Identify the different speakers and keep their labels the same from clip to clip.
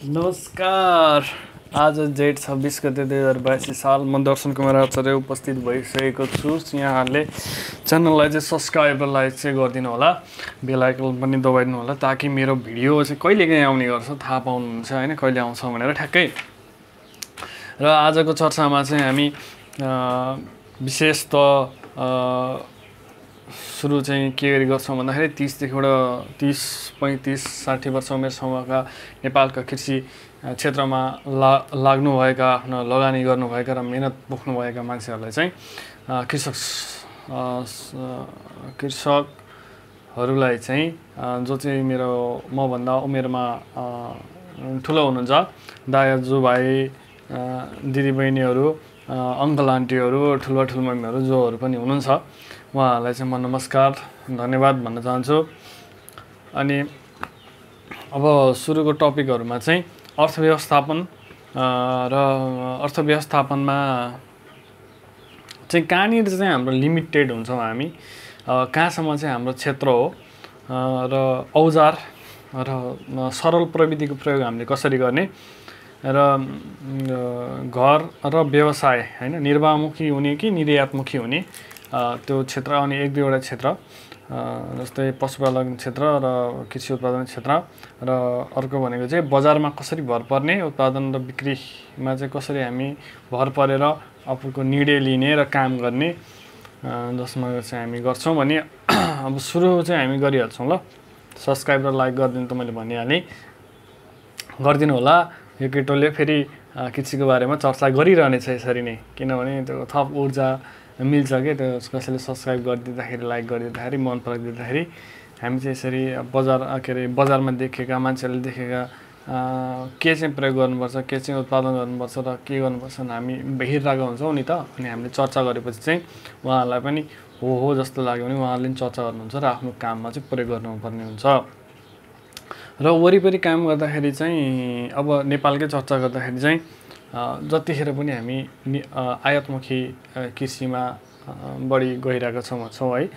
Speaker 1: नमस्कार। आज जेठ 26 गते 2082 साल म दर्शन कुमार आचार्य उपस्थित भइसकेको छु। यहाँहरूले च्यानललाई चाहिँ सब्सक्राइब र लाइक चाहिँ गरिदिनु होला, बेल आइकन पनि दबाइदिनु होला ताकि मेरो भिडियो चाहिँ कहिलेकाहीँ आउने गर्छ थाहा पाउनुहुन्छ होइन, कहिले आउँछ भनेर ठ्याक्कै। र आजको चर्चामा चाहिँ हामी विशेष त सुरु चाहिँ के गर्छौँ भन्दाखेरि 30-35-60 वर्ष उमेर समूहका नेपालका कृषि क्षेत्रमा लाग्नुभएका, आफ्नो लगानी गर्नुभएका र मेहनत बोक्नुभएका मान्छेहरूलाई चाहिँ कृषकहरूलाई चाहिँ जो चाहिँ मभन्दा उमेरमा ठुलो हुनुहुन्छ, दाजु भाइ दिदीबहिनीहरू, अङ्कल आन्टीहरू, ठुलो मम्मीहरू जोहरू पनि हुनुहुन्छ, उहाँहरूलाई चाहिँ म नमस्कार धन्यवाद भन्न चाहन्छु। अनि अब सुरुको टपिकहरूमा चाहिँ अर्थव्यवस्थापन र अर्थव्यवस्थापनमा चाहिँ कहाँनिर चाहिँ हाम्रो लिमिटेड हुन्छौँ हामी, कहाँसम्म चाहिँ हाम्रो क्षेत्र हो र औजार र सरल प्रविधिको प्रयोग हामीले कसरी गर्ने र घर र व्यवसाय होइन निर्वाहमुखी हुने कि निर्यातमुखी हुने त्यो क्षेत्र, अनि एक दुईवटा क्षेत्र जस्तै पशुपालन क्षेत्र र कृषि उत्पादन क्षेत्र र अर्को भनेको चाहिँ बजारमा कसरी भर पर्ने, उत्पादन र बिक्रीमा चाहिँ कसरी हामी भर परेर आफूको निर्णय लिने र काम गर्ने, जसमा चाहिँ हामी गर्छौँ भने अब सुरु चाहिँ हामी गरिहाल्छौँ। ल, सब्सक्राइब र लाइक गरिदिनु त मैले भनिहालेँ, गरिदिनु होला। यो केटोले फेरि कृषिको बारेमा चर्चा गरिरहनेछ यसरी नै, किनभने त्यो थप ऊर्जा मिल्छ के त्यो कसैले सब्सक्राइब गरिदिँदाखेरि, लाइक गरिदिँदाखेरि, मन पराइदिँदाखेरि हामी चाहिँ यसरी बजारमा देखेका मान्छेहरूले देखेका के चाहिँ प्रयोग गर्नुपर्छ, के चाहिँ उत्पादन गर्नुपर्छ र के गर्नुपर्छ हामी हेरिरहेको हुन्छौँ नि त। अनि हामीले चर्चा गरेपछि चाहिँ उहाँहरूलाई पनि हो जस्तो लाग्यो भने उहाँहरूले पनि चर्चा गर्नुहुन्छ र आफ्नो काममा चाहिँ प्रयोग गर्नुपर्ने हुन्छ। र वरिपरि काम गर्दाखेरि चाहिँ अब नेपालकै चर्चा गर्दाखेरि चाहिँ जतिखेर पनि हामी आयातमुखी कृषिमा बढी गइरहेका छौँ है।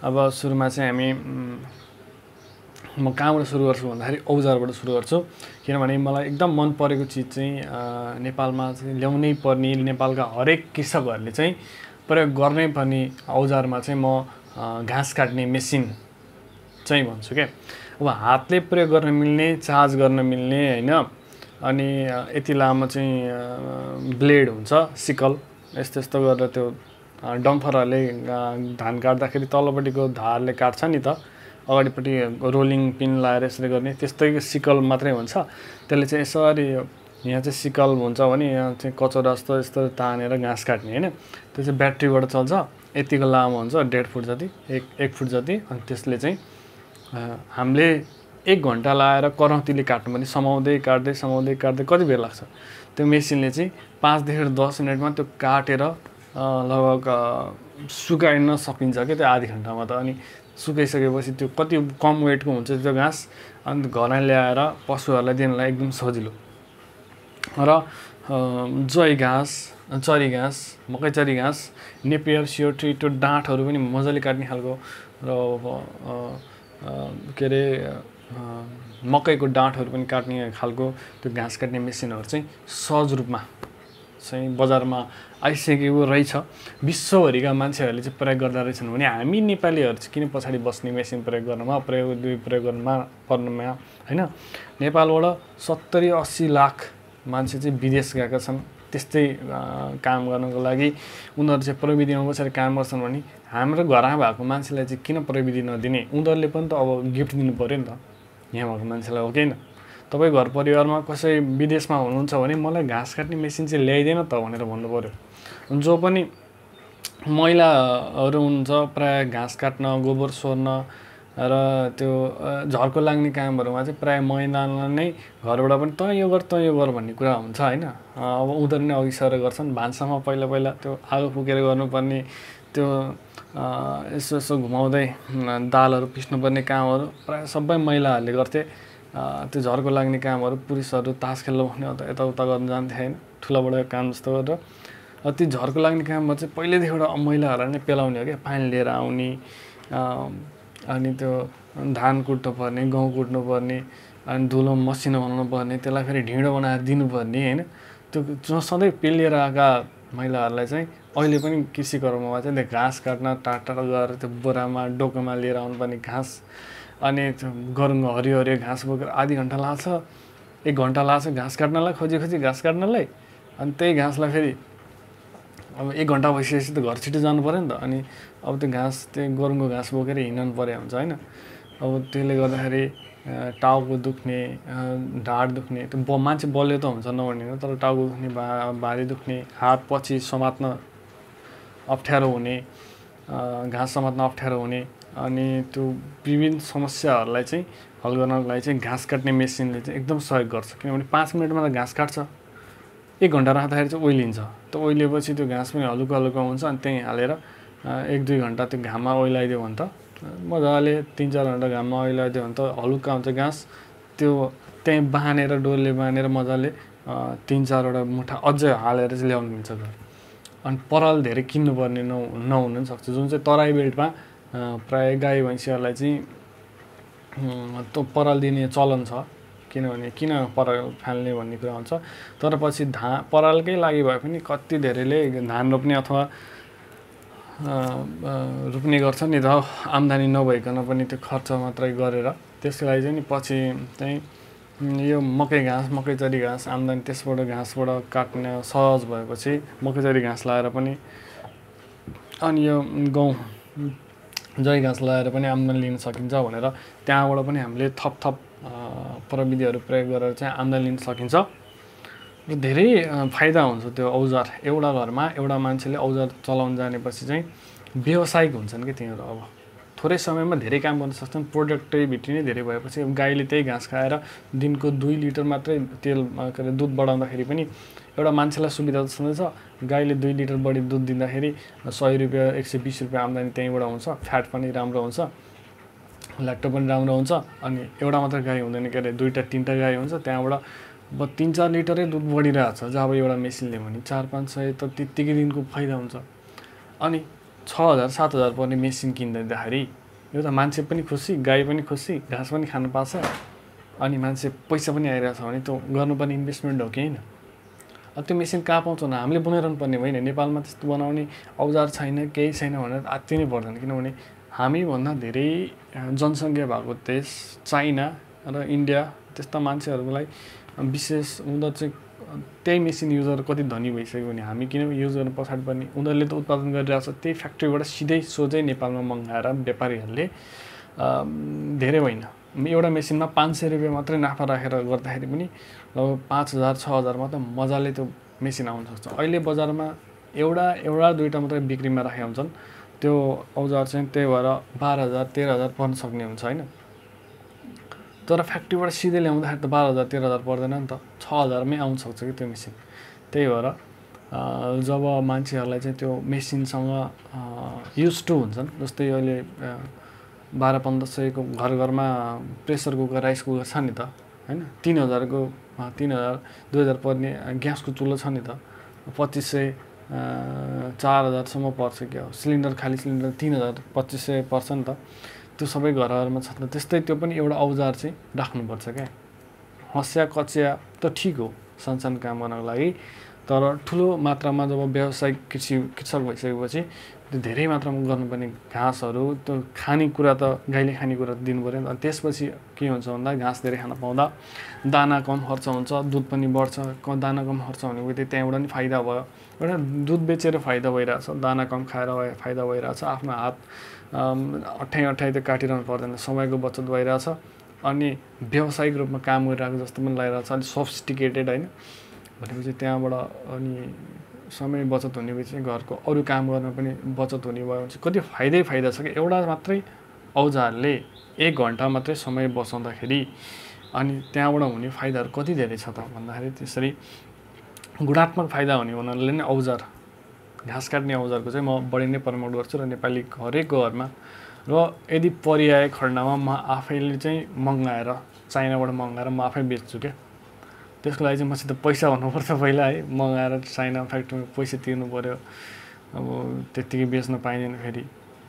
Speaker 1: अब सुरुमा चाहिँ हामी म कहाँबाट सुरु गर्छु भन्दाखेरि औजारबाट सुरु गर्छु, किनभने मलाई एकदम मन परेको चिज चाहिँ नेपालमा चाहिँ ल्याउनै पर्ने, नेपालका हरेक कृषकहरूले चाहिँ प्रयोग गर्नै पर्ने औजारमा चाहिँ म घाँस काट्ने मेसिन चाहिँ भन्छु क्या। अब हातले प्रयोग गर्न मिल्ने, चार्ज गर्न मिल्ने होइन, अनि यति लामो चाहिँ ब्लेड हुन्छ, सिकल यस्तो गरेर त्यो डम्फरहरूले धान काट्दाखेरि तल्लोपट्टिको धारले काट्छ नि त, अगाडिपट्टि रोलिङ पिन लाएर यसरी गर्ने त्यस्तै सिकल मात्रै हुन्छ। त्यसले चाहिँ यसरी यहाँ चाहिँ सिकल हुन्छ भने यहाँ चाहिँ कचौरा जस्तो यस्तो तानेर घाँस काट्ने होइन, त्यो चाहिँ ब्याट्रीबाट चल्छ, यतिको लामो हुन्छ 1.5 फुट जति, 1 फुट जति। अनि त्यसले चाहिँ हामीले 1 घन्टा लाएर करौतीले काट्नु पनि समाउँदै काट्दै कति बेर लाग्छ, त्यो मेसिनले चाहिँ 5 देखि 10 मिनटमा त्यो काटेर लगभग सुकाइन सकिन्छ क्या त्यो आधी घन्टामा त। अनि सुकाइसकेपछि त्यो कति कम वेटको हुन्छ त्यो घाँस, अनि घरमा ल्याएर पशुहरूलाई दिनलाई एकदम सजिलो। र जय घाँस, चरी घाँस, मकै चरी घाँस, नेपियर, सियोट्री, त्यो डाँठहरू पनि मजाले काट्ने खालको र के अरे मकैको डाँठहरू पनि काट्ने खालको त्यो घाँस काट्ने मेसिनहरू चाहिँ सहज रूपमा चाहिँ बजारमा आइसकेको रहेछ। विश्वभरिका मान्छेहरूले चाहिँ प्रयोग गर्दा रहेछन् भने हामी नेपालीहरू चाहिँ किन पछाडि बस्ने मेसिन प्रयोग गर्नमा, प्रयोग गर्नमा पर्नुमा होइन। नेपालबाट 70-80 लाख मान्छे चाहिँ विदेश गएका छन् त्यस्तै काम गर्नको लागि। उनीहरू चाहिँ प्रविधिमा बसेर काम गर्छन् भने हाम्रो घरमा भएको मान्छेलाई चाहिँ किन प्रविधि नदिने, उनीहरूले पनि त अब गिफ्ट दिनु पऱ्यो नि त यहाँ भएको मान्छेलाई, हो कि होइन। तपाईँ घर परिवारमा कसै विदेशमा हुनुहुन्छ भने मलाई घाँस काट्ने मेसिन चाहिँ ल्याइदिएन त भनेर भन्नु पऱ्यो। जो पनि महिलाहरू हुनुहुन्छ प्रायः घाँस काट्न, गोबर सोर्न र त्यो झर्को लाग्ने कामहरूमा चाहिँ प्रायः महिलालाई नै घरबाट पनि त यो गर भन्ने कुरा हुन्छ होइन। अब उनीहरू नै अघि सरेर गर्छन्। भान्सामा पहिला त्यो आगो फुकेर गर्नुपर्ने, त्यो यसो घुमाउँदै दालहरू पिस्नुपर्ने कामहरू प्रायः सबै महिलाहरूले गर्थे। त्यो झर्को लाग्ने कामहरू पुरुषहरू तास खेल्न भने यताउता गर्न जान्थे होइन, ठुलाबडा काम जस्तो गरेर। त्यो झर्को लाग्ने काममा चाहिँ पहिल्यैदेखि महिलाहरूलाई नै पेलाउने हो क्या, पानी लिएर आउने, अनि त्यो धान कुट्नु पर्ने, गहुँ कुट्नु पर्ने, अनि धुलो मसिनो बनाउनु पर्ने, त्यसलाई फेरि ढिँडो बनाएर दिनुपर्ने होइन। त्यो सधैँ पेलिएर आएका महिलाहरूलाई चाहिँ अहिले पनि कृषि कर्ममा चाहिँ त्यो घाँस काट्न टाढा गएर त्यो बोरामा डोकोमा लिएर आउनुपर्ने घाँस, अनि त्यो गरुङ्गो हरियो हरियो घाँस बोकेर आधी घन्टा लाग्छ, 1 घन्टा लाग्छ घाँस काट्नलाई, खोजी घाँस काट्नलाई। अनि त्यही घाँसलाई फेरि अब 1 घन्टा भइसकेपछि त घर छिटो जानु पऱ्यो नि त। अनि अब त्यो घाँस, त्यो गरुङ्गो घाँस बोकेर हिँड्नु पऱ्यो हुन्छ होइन। अब त्यसले गर्दाखेरि टाउको दुख्ने, ढाड दुख्ने, त्यो मान्छे बलियो त हुन्छ नभनेको, तर टाउको दुख्ने, भारी दुख्ने, हात पछि समात्न अप्ठ्यारो हुने, घाँस समात्न अप्ठ्यारो हुने, अनि त्यो विभिन्न समस्याहरूलाई चाहिँ हल गर्नको लागि चाहिँ घाँस काट्ने मेसिनले चाहिँ एकदम सहयोग गर्छ। किनभने 5 मिनटमा त घाँस काट्छ, 1 घन्टा राख्दाखेरि चाहिँ ओइलिन्छ। त्यो ओइलिएपछि त्यो घाँस पनि हलुका हलुका हुन्छ, अनि त्यहीँ हालेर 1-2 घन्टा त्यो घाममा ओइलाइदियो भने त मजाले 3-4 घन्टा घाममा ओइलाइदियो भने त हलुका हुन्छ घाँस। त्यो त्यहीँ बाँधेर, डोरले बाँधेर मजाले 3-4वटा मुठा अझै हालेर चाहिँ ल्याउनु मिल्छ घर। अनि पराल धेरै किन्नुपर्ने नहुन पनि सक्छ, जुन चाहिँ तराई बेल्टमा प्राय गाई भैँसीहरूलाई चाहिँ त्यो पराल दिने चलन छ। किनभने किन पराल फाल्ने भन्ने कुरा हुन्छ। तर पछि परालकै लागि भए पनि कति धेरैले धान रोप्ने अथवा रोप्ने गर्छ नि त, आम्दानी नभइकन पनि त्यो खर्च मात्रै गरेर। त्यसको लागि चाहिँ नि पछि चाहिँ यो मकै घाँस, मकैचरी घाँस आम्दानी, त्यसबाट घाँसबाट काट्न सहज भएपछि मकैचरी घाँस लाएर पनि, अनि यो गहुँ जय घाँस लगाएर पनि आम्दानी लिन सकिन्छ भनेर त्यहाँबाट पनि हामीले थप प्रविधिहरू प्रयोग गरेर चाहिँ आम्दानी लिन सकिन्छ। र धेरै फाइदा हुन्छ त्यो औजार। एउटा घरमा एउटा मान्छेले औजार चलाउन जानेपछि चाहिँ व्यावसायिक हुन्छन् कि तिनीहरू। अब थोरै समयमा धेरै काम गर्न सक्छन्, प्रोडक्टिभिटी नै धेरै भएपछि गाईले त्यही घाँस खाएर दिनको 2 लिटर मात्रै तेल के अरे दुध बढाउँदाखेरि पनि एउटा मान्छेलाई सुविधा त छँदैछ। गाईले 2 लिटर बढी दुध दिँदाखेरि 100 रुपियाँ 120 रुपियाँ आम्दानी त्यहीँबाट हुन्छ। फ्याट पनि राम्रो हुन्छ, ल्याक्टो पनि राम्रो हुन्छ। अनि एउटा मात्र गाई हुँदैन, के अरे 2-3टा गाई हुन्छ, त्यहाँबाट अब 3-4 लिटरै दुध बढिरहेको छ। जब एउटा मेसिनले भने 400-500 त त्यत्तिकै दिनको फाइदा हुन्छ। अनि 6000-7000 पर्ने मेसिन किन्दाखेरि यो त मान्छे पनि खुसी, गाई पनि खुसी, घाँस पनि खानु पाछ, अनि मान्छे पैसा पनि आइरहेछ भने त्यो गर्नुपर्ने इन्भेस्टमेन्ट हो कि होइन। अब त्यो मेसिन कहाँ पाउँछ न, हामीले बनाइरहनु पर्ने होइन। नेपालमा त्यस्तो बनाउने औजार छैन, केही छैन भनेर आत्ति नै पर्दैन। किनभने हामीभन्दा धेरै जनसङ्ख्या भएको देश चाइना र इन्डिया, त्यस्ता मान्छेहरूलाई विशेष उनीहरू चाहिँ त्यही मेसिन युज गरेर कति धनी भइसक्यो भने हामी किन युज गर्न पछाडि पर्ने। उनीहरूले त उत्पादन गरिरहेको छ त्यही फ्याक्ट्रीबाट सिधै सोझै नेपालमा मगाएर व्यापारीहरूले धेरै होइन, एउटा मेसिनमा 500 रुपियाँ मात्रै नाफा राखेर गर्दाखेरि पनि लगभग 5000-6000मा त मजाले त्यो मेसिन आउन सक्छ। अहिले बजारमा एउटा 2टा मात्रै बिक्रीमा राखेका हुन्छन् त्यो औजार चाहिँ, त्यही भएर 12000-13000 पर्न सक्ने हुन्छ होइन। तर फ्याक्ट्रीबाट सिधै ल्याउँदाखेरि त 12000-13000 पर्दैन नि त, 6000मै आउन सक्छ कि त्यो मेसिन। त्यही भएर जब मान्छेहरूलाई चाहिँ त्यो मेसिनसँग युज टु हुन्छन्, जस्तै अहिले 1200-1500को घरमा प्रेसर कुकर, राइस कुकर छ नि त होइन। 3000को 2000 पर्ने ग्यासको चुलो छ नि त, 2500-4000सम्म पर्छ क्या हो। सिलिन्डर, खाली सिलिन्डर 3000-2500 पर्छ नि त। त्यो सबै घरहरूमा छ नि त। त्यस्तै त्यो पनि एउटा औजार चाहिँ राख्नुपर्छ क्या। हँसिया कचिया त ठिक हो सानसानो काम गर्नको लागि, तर ठुलो मात्रामा जब व्यावसायिक कृषक भइसकेपछि त्यो धेरै मात्रामा गर्नुपर्ने घाँसहरू, त्यो खानेकुरा त गाईले खानेकुरा त दिनु पऱ्यो नि त। अनि त्यसपछि के हुन्छ भन्दा घाँस धेरै खान पाउँदा दाना कम खर्च हुन्छ, दुध पनि बढ्छ। दाना कम खर्च हुने बित्तिकै त्यहाँबाट पनि फाइदा भयो। एउटा दुध बेचेर फाइदा भइरहेछ, दाना कम खाएर फाइदा भइरहेछ, आफ्नो हात अट्ठाइ त काटिरहनु पर्दैन, समयको बचत भइरहेछ। अनि व्यावसायिक रूपमा काम गरिरहेको जस्तो पनि लागिरहेछ, अलिक सोफिस्टिकेटेड होइन भनेपछि त्यहाँबाट अनि समय बचत हुने बित्तिकै घरको अरू काम गर्न पनि बचत हुने भयो भने चाहिँ कति फाइदा छ कि। एउटा मात्रै औजारले 1 घन्टा मात्रै समय बचाउँदाखेरि अनि त्यहाँबाट हुने फाइदाहरू कति धेरै छ त भन्दाखेरि त्यसरी गुणात्मक फाइदा हुने हुनाले नै औजार, घाँस काट्ने औजारको चाहिँ म बढी नै प्रमोट गर्छु। र नेपाली हरेक घरमा, र यदि परिआए खण्डमा म आफैले चाहिँ मगाएर, चाइनाबाट मगाएर म आफै बेच्छु क्या। त्यसको लागि चाहिँ मसित पैसा हुनुपर्छ पहिला है, मगाएर चाइना फ्याक्ट्रीमा पैसा तिर्नु पऱ्यो, अब त्यत्तिकै बेच्न पाइँदैन फेरि।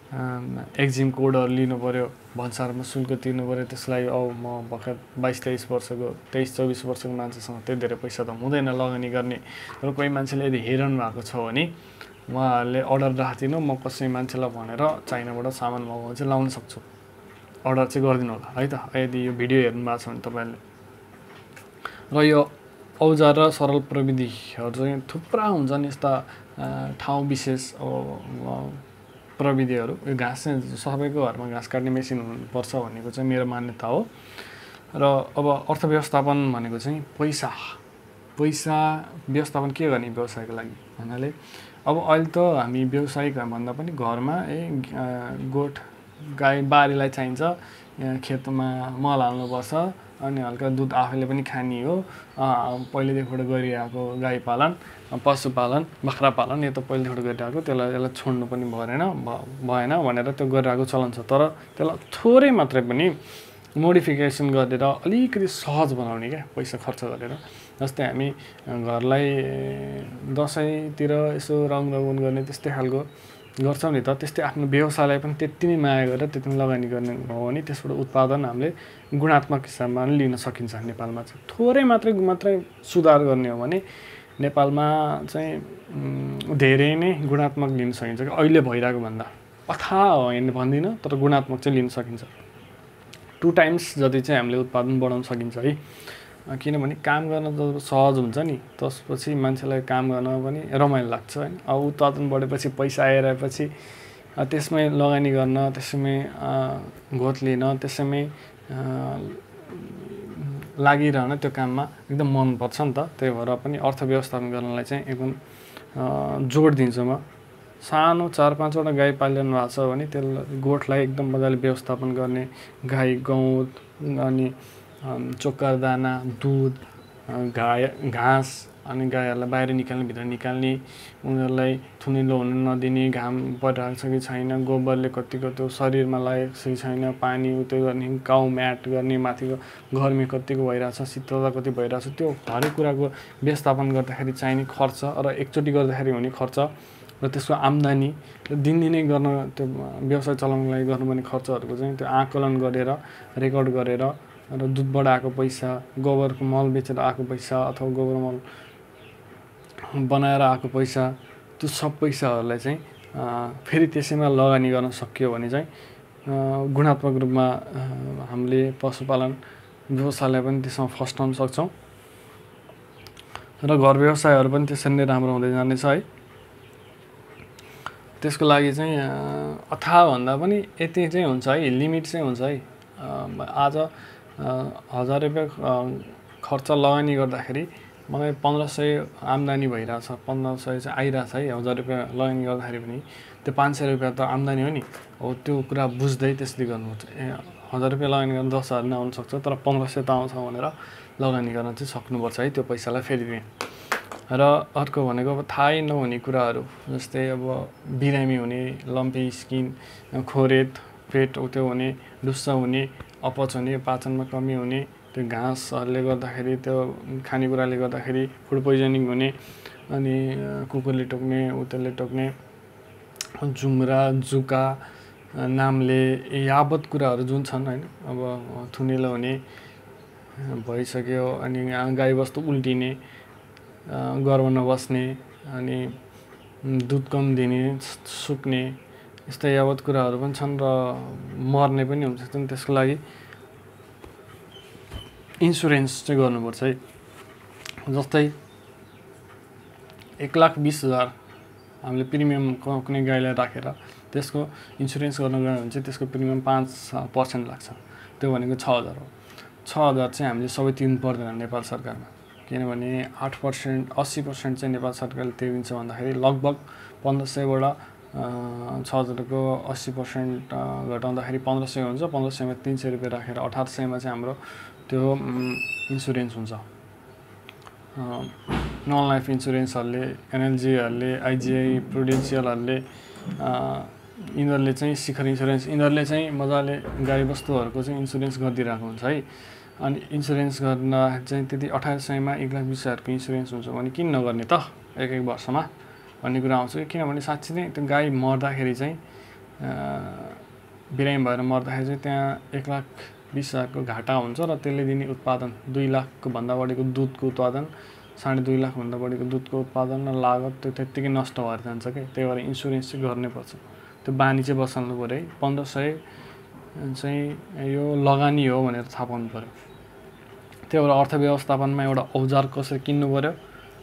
Speaker 1: एक्जिम कोडहरू लिनु पऱ्यो, भन्सारमा शुल्क तिर्नु पऱ्यो। त्यसलाई म भर्खर 22-23 वर्षको 23-24 वर्षको मान्छेसँग त्यति धेरै पैसा त हुँदैन लगानी गर्ने। र कोही मान्छेले यदि हेरनु भएको छ भने उहाँहरूले अर्डर राखिदिनु, म कसै मान्छेलाई भनेर चाइनाबाट सामान मगाउनु चाहिँ लाउन सक्छु। अर्डर चाहिँ गरिदिनु होला है त, यदि यो भिडियो हेर्नु भएको छ भने तपाईँले। र यो औजार र सरल प्रविधिहरू चाहिँ थुप्रा हुन्छन् यस्ता ठाउँ विशेष प्रविधिहरू। यो घाँस चाहिँ सबैको घरमा घाँस काट्ने मेसिन हुनुपर्छ भनेको चाहिँ मेरो मान्यता हो। र अब अर्थव्यवस्थापन भनेको चाहिँ पैसा व्यवस्थापन के गर्ने व्यवसायको लागि भन्नाले, अब अहिले त हामी व्यवसायिक भन्दा पनि घरमा गोठ गाई बारीलाई चाहिन्छ, खेतमा मल हाल्नुपर्छ, अनि हल्का दुध आफैले पनि खाने हो। पहिलेदेखिबाट गरिरहेको गाई पालन, पशुपालन, बाख्रा पालन यो त पहिलेदेखिबाट गरिरहेको, यसलाई छोड्नु पनि भएन भनेर त्यो गरिरहेको चलन छ। तर त्यसलाई थोरै मात्रै पनि मोडिफिकेसन गरेर अलिकति सहज बनाउने क्या, पैसा खर्च गरेर। जस्तै हामी घरलाई दसैँतिर यसो रङरगुन गर्ने त्यस्तै खालको गर्छौँ नि त, त्यस्तै आफ्नो व्यवसायलाई पनि त्यति नै माया गरेर त्यति नै लगानी गर्ने हो भने त्यसबाट उत्पादन हामीले गुणात्मक हिसाबमा पनि लिन सकिन्छ। नेपालमा चाहिँ थोरै मात्रै सुधार गर्ने हो भने नेपालमा चाहिँ धेरै नै गुणात्मक लिन सकिन्छ कि अहिले भइरहेको भन्दा। अथाह होइन भन्दिनँ, तर गुणात्मक चाहिँ लिन सकिन्छ। 2 टाइम्स जति चाहिँ हामीले उत्पादन बढाउन सकिन्छ है। किनभने काम गर्न त सहज हुन्छ नि, त्यसपछि मान्छेलाई काम गर्न पनि रमाइलो लाग्छ होइन। अब उत्पादन बढेपछि पैसा आइरहेपछि त्यसमै लगानी गर्न, त्यसमै घोत लिन, त्यसमै लागिरहन त्यो काममा एकदम मनपर्छ नि त। त्यही भएर पनि अर्थव्यवस्थापन गर्नलाई चाहिँ एकदम जोड दिन्छु म। सानो 4-5वटा गाई पालिरहनु भएको छ भने त्यसलाई गोठलाई एकदम मजाले व्यवस्थापन गर्ने, गाई गहुँत अनि चोकर दाना, दुध, घाँस, अनि गाईहरूलाई बाहिर निकाल्ने भित्र निकाल्ने, उनीहरूलाई थुनिलो हुन नदिने, घाम परिरहेको छ कि छैन, गोबरले कतिको त्यो शरीरमा लागेको छ कि छैन, पानी उत्यो गर्ने, काउ म्याट गर्ने, माथिको गर्मी कतिको भइरहेछ, शीतलता कति भइरहेछ, त्यो हरेक कुराको व्यवस्थापन गर्दाखेरि चाहिने खर्च र एकचोटि गर्दाखेरि हुने खर्च र त्यसको आम्दानी र दिनदिनै गर्न त्यो व्यवसाय चलाउनको लागि गर्नुपर्ने खर्चहरूको चाहिँ त्यो आकलन गरेर रेकर्ड गरेर र दुधबाट आएको पैसा, गोबरको मल बेचेर आएको पैसा अथवा गोबर मल बनाएर आएको पैसा, त्यो सब पैसाहरूलाई चाहिँ फेरि त्यसैमा लगानी गर्न सकियो भने चाहिँ गुणात्मक रूपमा हामीले पशुपालन व्यवसायलाई पनि त्यसमा फस्टाउन सक्छौँ र घर व्यवसायहरू पनि त्यसरी नै राम्रो हुँदै जानेछ है। त्यसको लागि चाहिँ अथाह भन्दा पनि यति चाहिँ हुन्छ है, लिमिट चाहिँ हुन्छ है। आज 1000 रुपियाँ खर्च लगानी गर्दाखेरि मलाई 1500 आम्दानी भइरहेछ, 1500 चाहिँ आइरहेछ है। 1000 रुपियाँ लगानी गर्दाखेरि पनि त्यो 500 रुपियाँ त आम्दानी हो नि। हो त्यो कुरा बुझ्दै त्यसले गर्नुपर्छ। 1000 रुपियाँ लगानी गर्न 10,000 नै आउन सक्छ, तर 1500 त आउँछ भनेर लगानी गर्न चाहिँ सक्नुपर्छ है त्यो पैसालाई फेरि दिने। र अर्को भनेको अब थाहै नहुने कुराहरू, जस्तै अब बिरामी हुने, लम्पी स्किन, खोरेत, पेट उत्यो हुने, डुस्सा हुने, अपच हुने, पाचनमा कमी हुने, त्यो घाँसहरूले गर्दाखेरि, त्यो खानेकुराले गर्दाखेरि फुड पोइजनिङ हुने, अनि कुकुरले टोक्ने, उत्योले टोक्ने, जुम्रा, जुका, नामले यावत कुराहरू जुन छन् होइन। अब थुनिलो हुने भइसक्यो, अनि गाईबस्तु उल्टिने, गर्भ नबस्ने, अनि दुध कम दिने, सुक्ने, यस्ता यावत कुराहरू पनि छन् र मर्ने पनि हुन्छ। त्यसको लागि इन्सुरेन्स चाहिँ गर्नुपर्छ है। जस्तै 1,20,000 हामीले प्रिमियम कुनै गाईलाई राखेर त्यसको इन्सुरेन्स गर्न गयो भने चाहिँ त्यसको प्रिमियम 5% लाग्छ। त्यो भनेको 6,000 हो। 6,000 चाहिँ हामीले सबै तिर्नु पर्दैन नेपाल सरकारमा, किनभने 8%, 80% चाहिँ नेपाल सरकारले तिर्दिन्छ भन्दाखेरि लगभग 1500बाट 6,000को 80% घटाउँदाखेरि 1500 हुन्छ। 1500मा 300 रुपियाँ राखेर 1800मा चाहिँ हाम्रो त्यो इन्सुरेन्स हुन्छ। नन लाइफ इन्सुरेन्सहरूले, एनएलजीहरूले, आइजिआई, प्रुडेन्सियलहरूले, यिनीहरूले चाहिँ शिखर इन्सुरेन्स, यिनीहरूले चाहिँ मजाले गाईबस्तुहरूको चाहिँ इन्सुरेन्स गरिदिरहेको हुन्छ है। अनि इन्सुरेन्स गर्न चाहिँ त्यति 2800मा 1,20,000को इन्सुरेन्स हुन्छ भने किन नगर्ने त एक वर्षमा भन्ने कुरा आउँछ। किनभने साँच्चै नै त्यो गाई मर्दाखेरि चाहिँ बिरामी भएर मर्दाखेरि चाहिँ त्यहाँ 1,20,000को घाटा हुन्छ र त्यसले दिने उत्पादन 2 लाखको भन्दा बढीको दुधको उत्पादन 2.5 लाख भन्दा बढीको दुधको उत्पादन र लागत त्यो त्यत्तिकै नष्ट भएर जान्छ कि त्यही भएर इन्सुरेन्स चाहिँ गर्नै पर्छ। त्यो बानी चाहिँ बसाल्नु पऱ्यो है। 1500 चाहिँ यो लगानी हो भनेर थाहा पाउनु पऱ्यो। त्यही भएर अर्थव्यवस्थापनमा एउटा औजार कसरी किन्नु पऱ्यो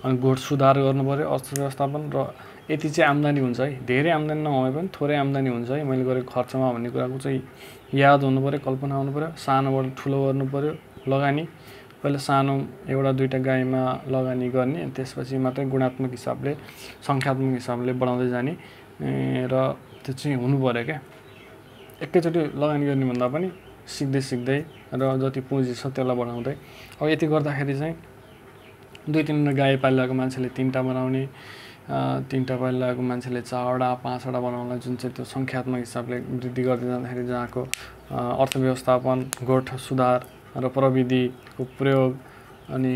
Speaker 1: अनि गोठ सुधार गर्नु पऱ्यो अर्थव्यवस्थापन र यति चाहिँ आम्दानी हुन्छ है। धेरै आम्दानी नभए पनि थोरै आम्दानी हुन्छ है मैले गरेको खर्चमा भन्ने कुराको चाहिँ याद हुनु पऱ्यो, कल्पना हुनु पऱ्यो। सानोबाट ठुलो गर्नु पऱ्यो लगानी। पहिला सानो एउटा दुईटा गाईमा लगानी गर्ने अनि त्यसपछि मात्रै गुणात्मक हिसाबले सङ्ख्यात्मक हिसाबले बढाउँदै जाने र त्यो चाहिँ हुनु पऱ्यो क्या। एकैचोटि लगानी गर्ने भन्दा पनि सिक्दै सिक्दै र जति पुँजी छ त्यसलाई बढाउँदै अब यति गर्दाखेरि चाहिँ 2-3 गाई पालिरहेको मान्छेले 3टा बनाउने, 3टा पालिरहेको मान्छेले 4वटा 5वटा बनाउनलाई जुन चाहिँ त्यो सङ्ख्यात्मक हिसाबले वृद्धि गर्दै जाँदाखेरि जहाँको अर्थव्यवस्थापन, गोठ सुधार र प्रविधिको प्रयोग अनि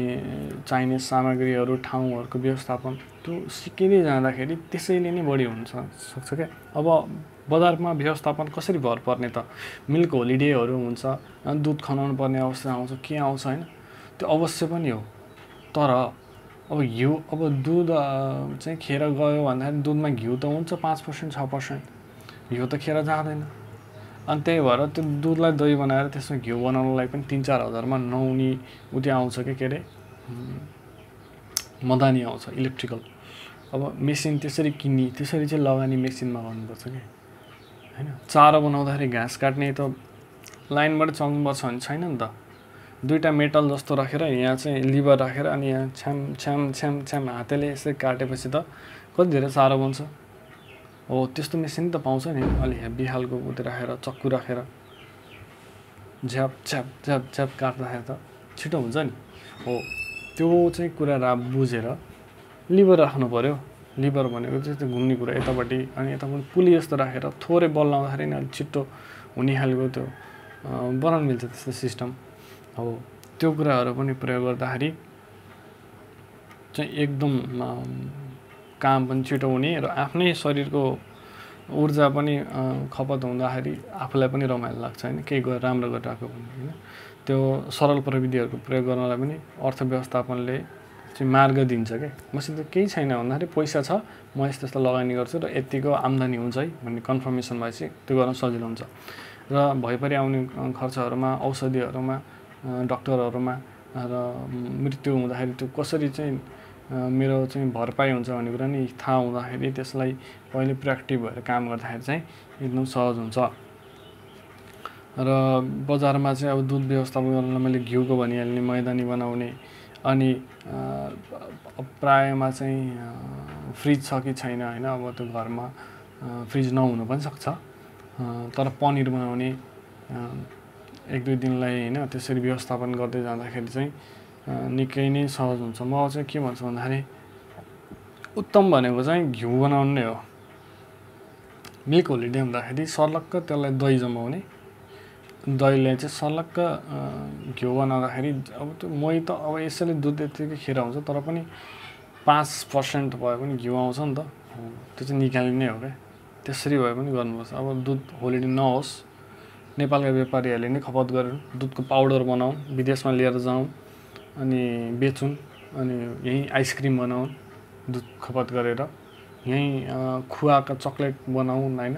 Speaker 1: चाहिने सामग्रीहरू ठाउँहरूको व्यवस्थापन त्यो सिकिँदै जाँदाखेरि त्यसैले नै बढी हुन्छ सक्छ क्या। अब बजारमा व्यवस्थापन कसरी भर पर्ने त मिल्क होलिडेहरू हुन्छ, दुध खनाउनु पर्ने अवस्था आउँछ, के आउँछ होइन, त्यो अवश्य पनि हो। तर अब घिउ अब दुध चाहिँ खेर गयो भन्दाखेरि दुधमा घिउ त हुन्छ 5% 6%, घिउ त खेर जाँदैन। अनि त्यही भएर त्यो दुधलाई दही बनाएर त्यसमा घिउ बनाउनलाई पनि 3-4 हजारमा नहुने उति आउँछ के अरे मदानी आउँछ इलेक्ट्रिकल। अब मेसिन त्यसरी किन्ने त्यसरी चाहिँ लगानी मेसिनमा गर्नुपर्छ कि होइन। चारो बनाउँदाखेरि घाँस काट्ने त लाइनबाट चल्नुपर्छ भने छैन नि त। 2टा मेटल जस्तो राखेर यहाँ चाहिँ लिभर राखेर अनि यहाँ छ्याम छ्याम छ्याम छ्याम हातेले यसरी काटेपछि त कति धेरै चारो बन्छ हो। त्यस्तो मेसिन त पाउँछ नि अलि हेभी खालको उति राखेर चक्कु राखेर झ्याप झ्याप झ्याप झ्याप काट्दाखेरि त छिटो हुन्छ नि हो। त्यो चाहिँ कुरा बुझेर लिभर राख्नु पऱ्यो। लिभर भनेको चाहिँ त्यो घुम्ने कुरा यतापट्टि अनि यतापट्टि पुली जस्तो राखेर थोरै बल लाउँदाखेरि नि अलिक छिट्टो हुने खालको त्यो बनाउनु मिल्छ त्यस्तो सिस्टम हो। त्यो कुराहरू पनि प्रयोग गर्दाखेरि चाहिँ एकदम काम पनि छिटो हुने र आफ्नै शरीरको ऊर्जा पनि खपत हुँदाखेरि आफूलाई पनि रमाइलो लाग्छ होइन, केही राम्रो गरिरहेको पनि होइन। त्यो सरल प्रविधिहरूको प्रयोग गर्नलाई पनि अर्थव्यवस्थापनले चाहिँ मार्ग दिन्छ क्या। मसित केही छैन भन्दाखेरि पैसा छ म यस्तो यस्तो लगानी गर्छु र यतिको आम्दानी हुन्छ है भन्ने कन्फर्मेसन भएपछि त्यो गर्न सजिलो हुन्छ। र भइपरि आउने खर्चहरूमा औषधिहरूमा डक्टरहरूमा र मृत्यु हुँदाखेरि त्यो कसरी चाहिँ मेरो चाहिँ भरपाई हुन्छ भन्ने कुरा नि थाहा हुँदाखेरि त्यसलाई पहिले प्र्याक्टिभ भएर काम गर्दाखेरि चाहिँ एकदम सहज हुन्छ। र बजारमा चाहिँ अब दुध व्यवस्थापन गर्नलाई मैले घिउको भनिहाल्ने, मैदानी बनाउने अनि प्रायमा चाहिँ फ्रिज छ कि छैन होइन। अब त्यो घरमा फ्रिज नहुनु पनि सक्छ तर पनिर बनाउने 1-2 दिनलाई होइन त्यसरी व्यवस्थापन गर्दै जाँदाखेरि चाहिँ निकै नै सहज हुन्छ। म चाहिँ के भन्छु भन्दाखेरि उत्तम भनेको चाहिँ घिउ बनाउनु नै हो। मिल्क होलिडे हुँदाखेरि सर्लक्क त्यसलाई दही जमाउने, दहीले चाहिँ सर्लक्क घिउ बनाउँदाखेरि अब त्यो मही त अब यसैले दुध यतिकै खेर हुन्छ तर पनि 5% भए पनि घिउ आउँछ नि त, त्यो चाहिँ निकालिने हो क्या। त्यसरी भए पनि गर्नुपर्छ। अब दुध होलिडे नहोस्, नेपालका व्यापारीहरूले नै खपत गरेर दुधको पाउडर बनाउन्, विदेशमा लिएर जाउँ अनि बेचुन् अनि यहीँ आइसक्रिम बनाउन् दुध खपत गरेर, यहीँ खुवाका चक्लेट बनाउन् होइन,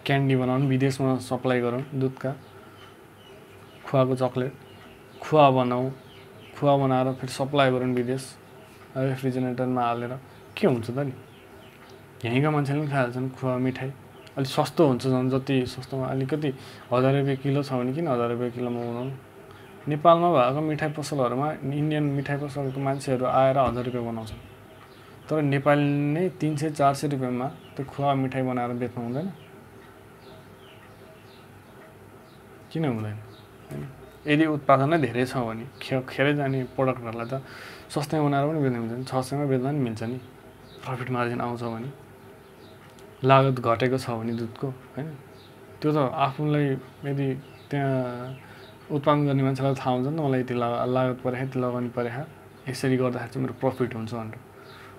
Speaker 1: क्यान्डी बनाउन् विदेशमा सप्लाई गरौँ दुधका खुवाको चक्लेट, खुवा बनाऊ, खुवा बनाएर फेरि सप्लाई गरौँ विदेश रेफ्रिजरेटरमा हालेर, के हुन्छ त नि। यहीँका मान्छेले पनि खाइहाल्छन् खुवा मिठाई, अलिक सस्तो हुन्छ झन्। जति सस्तोमा अलिकति 1000 रुपियाँ किलो छ भने किन 1000 रुपियाँ किलोमा बनाउनु। नेपालमा भएको मिठाई पसलहरूमा इन्डियन मिठाई पसलको मान्छेहरू आएर 1000 रुपियाँ बनाउँछन् तर नेपाली नै 300-400 रुपियाँमा त्यो खुवा मिठाई बनाएर बेच्नु हुँदैन, किन हुँदैन होइन। यदि उत्पादन नै धेरै छ भने खेरै जाने प्रडक्टहरूलाई त सस्तैमा बनाएर पनि बेच्नु मिल्छ नि, 600मा बेच्दा पनि मिल्छ नि, प्रफिट मार्जिन आउँछ भने, लागत घटेको छ भने दुधको होइन। त्यो त आफूलाई यदि त्यहाँ उत्पादन गर्ने मान्छेलाई थाहा हुन्छ नि त मलाई यति लागत परेको यति लगानी परेको यसरी गर्दाखेरि चाहिँ मेरो प्रफिट हुन्छ भनेर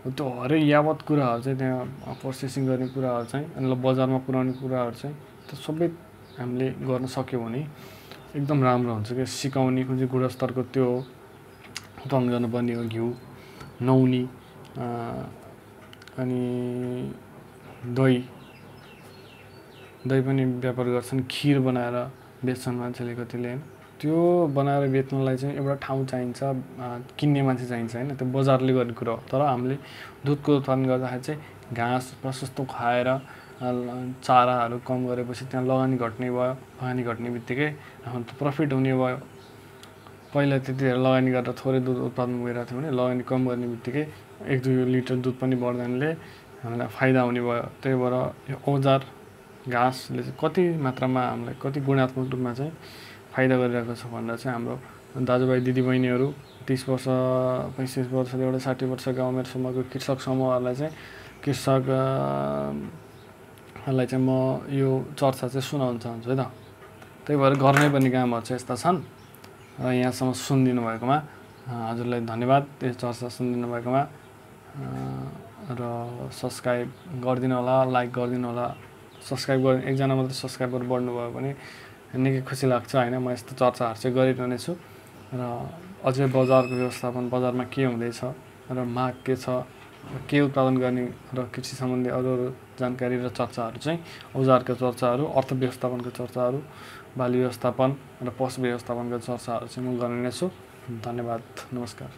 Speaker 1: त्यो हरेक यावत कुराहरू चाहिँ त्यहाँ प्रोसेसिङ गर्ने कुराहरू चाहिँ अनि बजारमा पुर्याउने कुराहरू चाहिँ त्यो सबै हामीले गर्न सक्यौँ भने एकदम राम्रो हुन्छ कि सिकाउने कुन चाहिँ गुणस्तरको त्यो उत्पादन गर्नुपर्ने हो घिउ नुहाउने अनि दही पनि व्यापार गर्छन् खिर बनाएर बेच्छन् मान्छेले कतिले होइन त्यो बनाएर बेच्नलाई चाहिँ एउटा ठाउँ चाहिन्छ किन्ने मान्छे चाहिन्छ होइन त्यो बजारले गर्ने कुरा हो तर हामीले दुधको उत्पादन गर्दाखेरि चाहिँ घाँस प्रशस्त खाएर चाराहरू कम गरेपछि त्यहाँ लगानी घट्ने भयो लगानी घट्ने बित्तिकै हाम्रो प्रफिट हुने भयो पहिला त्यतिखेर लगानी गरेर थोरै दुध उत्पादन भइरहेको थियो भने लगानी कम गर्ने बित्तिकै 1-2 लिटर दुध पनि बढ्दाले हामीलाई फाइदा हुने भयो त्यही भएर यो औजार घाँसले चाहिँ कति मात्रामा हामीलाई कति गुणात्मक रूपमा चाहिँ फाइदा गरिरहेको छ भनेर चाहिँ हाम्रो दाजुभाइ दिदीबहिनीहरू 30 वर्ष 35 वर्षदेखि 60 वर्षका उमेर समूहको कृषक समूहहरूलाई चाहिँ कृषकलाई चाहिँ म यो चर्चा चाहिँ सुनाउन चाहन्छु है त त्यही भएर गर्नै पर्ने कामहरू चाहिँ यस्ता छन् र यहाँसम्म सुनिदिनु भएकोमा हजुरलाई धन्यवाद यो चर्चा सुनिदिनु भएकोमा र सब्सक्राइब गरिदिनु होला लाइक गरिदिनु होला सब्सक्राइब गर्ने एकजना मात्र सब्सक्राइबर बढ्नुभयो भने निकै खुसी लाग्छ होइन म यस्तो चर्चाहरू चाहिँ गरिरहने छु र अझै बजारको व्यवस्थापन बजारमा के हुँदैछ र माग के छ के उत्पादन गर्ने र कृषि सम्बन्धी अरू जानकारी र चर्चाहरू चाहिँ औजारका चर्चाहरू अर्थव्यवस्थापनको चर्चाहरू बाली व्यवस्थापन र पशु व्यवस्थापनको चर्चाहरू चाहिँ म गर्ने नै छु धन्यवाद नमस्कार